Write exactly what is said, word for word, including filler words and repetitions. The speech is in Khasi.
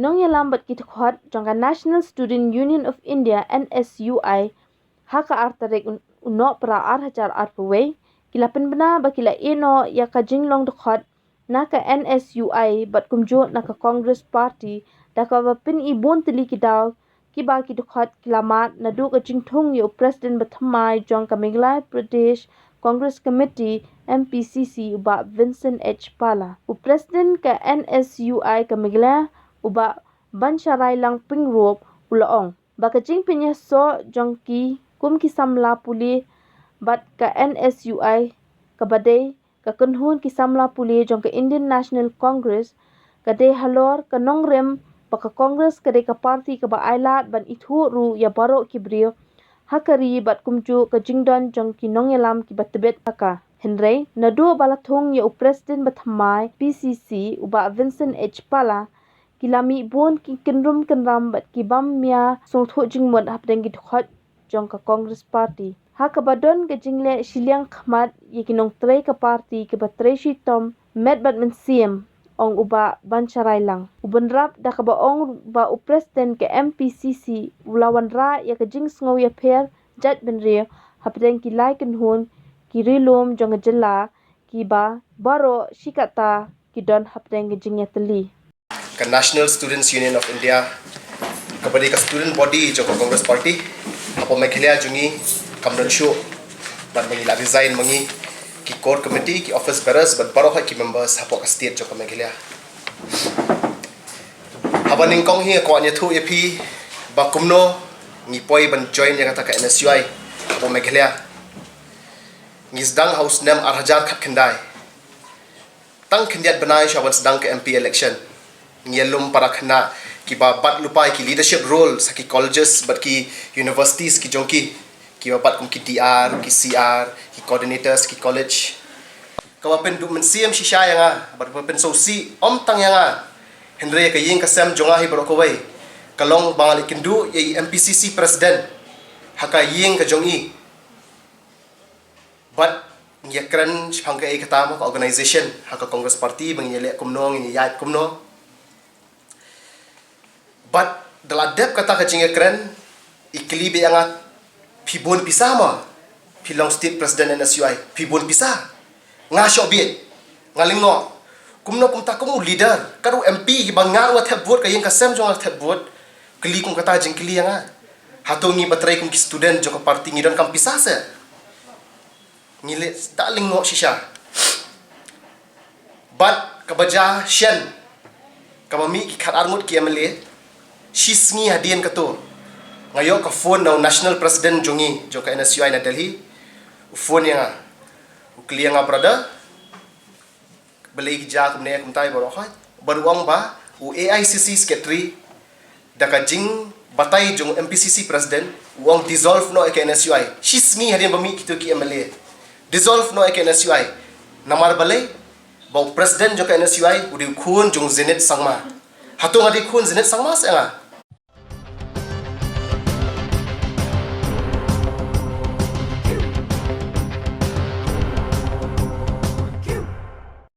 Nongïalam bad ki dkhot jong ka National Student Union of India, N S U I, ha ka ar tarik u Nohprah ar hajar arphew wei, ki la pynbna ba ki la ïehnoh ïa ka jinglong dkhot na ka N S U I bad kumjuh na ka Congress Party, da kaba pyni bun tylli ki daw kiba ki dkhot ki la mad naduh ka jingthung ïa u President bathymmai jong ka Meghalaya Pradesh Congress Committee, M P C C, u Bah Vincent H Pala. U President ka N S U I ka Meghalaya, u Bah Bansharai Langping Rup, u la ong ba ka jingpynïasoh jong ki kum ki samla pule bad ka N S U I kaba dei ka kynhun ki samla pule jong ka Indian National Congress ka dei halor ka nongrim ba ka Congress ka dei ka party kaba ailad ban ithuh ruh ïa baroh ki briew, ha ka ri bad kumjuh ka jingdon jong ki nongïalam kiba tbit ha ka. Hynrei naduh ba la thung ïa u President bathymmai P C C, u Bah Vincent H Pala, ki la mih bun ki kynrum kynram bad ki bam mia sngewthuh jingmut hapdeng ki dkhot jong ka Congress Party, ha kaba don ka jingleh shiliang khmat ïa ki nongtrei ka party kiba trei shitom met bad mynsiem, ong u Bah Bansharai Lang. U bynrap da kaba ong ba u President ka M P C C u la wanrah ïa ka jingsngewïapher jaitbynriew hapdeng ki lai kynhun ki ri lum jong ka jylla, kiba baroh shi katta ki don hapdeng ka jingïatylli. Ka National Students Union of India, kaba dei ka student body jong ka Congress Party hapoh Meghalaya jong ngi, kam don shuh ban ma ngi la resign ma ngi, ki core committee, ki office bearers bad baroh ki members hapoh ka state jong ka Meghalaya. Haba nyngkong hi nga kwah ïathuh ïa phi ba kumno ngi poi ban join ïa kata ka N S U I hapoh Meghalaya. Ngi sdang ha u snem ar hajar khatkhyndai. Tang khyndiat bnai sha ban sdang ka M P election, ngi ïalum para khynnah kiba bat lypa ïa ki leadership roles ha ki colleges bad ki universities ki jong ki, kiba bat kum ki D R, ki C R, ki coordinators, ki college. Kaba pynduh mynsiem shisha ïa nga bad kaba pynsngewsih ym tang ïa nga, hynrei ïa ka ïing ka sem jong nga hi baroh kawei, ka long ba nga la ïakynduh ïa i M P C C president ha ka ïing ka jong i. Bad ngi ïakren shaphang kaei kata mo ka organization ha ka Congress Party, ba ngin ïaleh kumno, ngin ïaid kumno. Bad da la dep kata ka jingïakren, i kylli beit ïa nga, phi bun pisa mo? Phi long state president N S U I, phi bun pisa? Nga shoh beit, nga lyngngoh. Kumno kumta kum u leader, kat u M P, kiba nga ruh nga thep vote, ka ïing ka sem jong nga thep vote, kylli kum kata jingkylli ïa nga. Hato ngi ba trei kum ki student jong ka party ngi donkam pisa seh? Ngi leh da lyngngoh shisha. Bad kaba jia shen, kaba mih ki khatar ngut ki M L A, shi sngi hadien kato, nga ïoh ka phone na u national president jong ngi, jong ka N S U I na Delhi. U phone ïa nga, u kylli ïa nga, brother, balei ki jia kumne kumtai baroh hi? Bad u ong ba u A I C C secretary, da ka jingbatai jong u M P C C president, u ong dissolve noh ïa ka N S U I. Shi sngi hadien ba mih kito ki M L A, dissolve noh ïa ka N S U I. Namar balei? Ba u president jong ka N S U I u dei u khun jong Zenith Sangma. Hato nga dei khun Zenith Sangma seh nga?